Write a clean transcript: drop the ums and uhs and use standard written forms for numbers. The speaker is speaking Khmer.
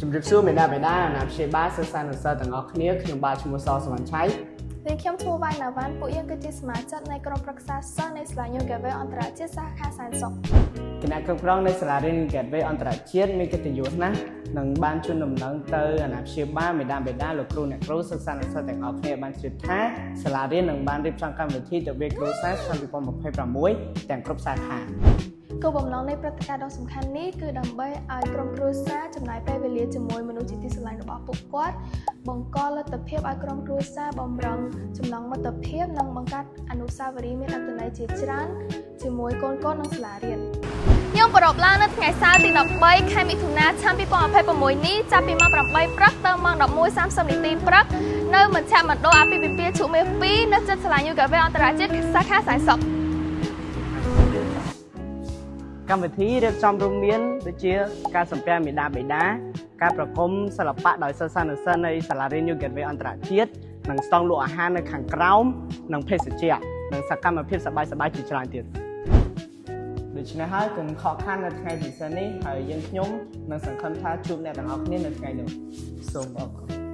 ជំរាបសួរមេដាបេដាអាណាព្យាបាលសិស្សានុសិស្សទាំងអស់គ្នាខ្ញុំបាទឈ្មោះសសវណ្ណឆៃ នាងខ្ញុំឈ្មោះវ៉ៃណាវ៉ាន់ពួកយើងគឺជាសមាជិកនៃក្រុមប្រឹក្សាសិស្សនៃសាលា New Gateway អន្តរជាតិសាខាសែនសុខ។ គណៈគ្រប់គ្រងនៃសាលារៀន New Gateway អន្តរជាតិមានកិត្តិយសណាស់នឹងបានជូនដំណឹងទៅអាណាព្យាបាលមេដាបេដាលោកគ្រូអ្នកគ្រូសិស្សានុសិស្សទាំងអស់គ្នាបានជ្រាបថាសាលារៀននឹងបានរៀបចំកម្មវិធីទិវាគ្រួសារឆ្នាំ2026ទាំងគ្រប់សាខា។ គោលបំណងនៃព្រឹត្តិការណ៍ដ៏សំខាន់នេះគឺដើម្បីឲ្យក្រុមគ្រួសារចំណាយពេលវេលាជាមួយមនុស្សជាទីស្រឡាញ់របស់ពួកគាត់បង្កលទ្ធភាពឲ្យក្រុមគ្រួសារបំរុងចំណងមិត្តភាពនិងបង្កើតអនុស្សាវរីយ៍មានអត្ថន័យជាច្រើនជាមួយកូនៗនិងសាលារៀន។ យើងប្រារព្ធឡើងនៅថ្ងៃសៅរ៍ទី13ខែមិថុនាឆ្នាំ2026នេះចាប់ពីម៉ោង8ព្រឹកទៅម៉ោង11:30នាទីព្រឹកនៅមជ្ឈមណ្ឌលអាពាហ៍ពិពាហ៍ឈុមេ2នៅជិតសាលា New Gateway អន្តរជាតិសាខាសែនសុខ។ កម្មវិធីរៀបចំរួមមានដូចជាការសំពះមេដាបេដាការប្រគំសិល្បៈដោយសិស្សានុសិស្សនៃសាលារៀន New Gateway អន្តរជាតិនិងស្តង់លក់អាហារនៅខាងក្រោមនិងភេសជ្ជៈនិងសកម្មភាពសប្បាយៗជាច្រើនទៀត។ ដូច្នេះហើយកុំខកខាននៅថ្ងៃពិសេសនេះហើយយើងខ្ញុំនឹងសង្ឃឹមថាជួបអ្នកទាំងអស់គ្នានៅថ្ងៃនោះសូមអរគុណ។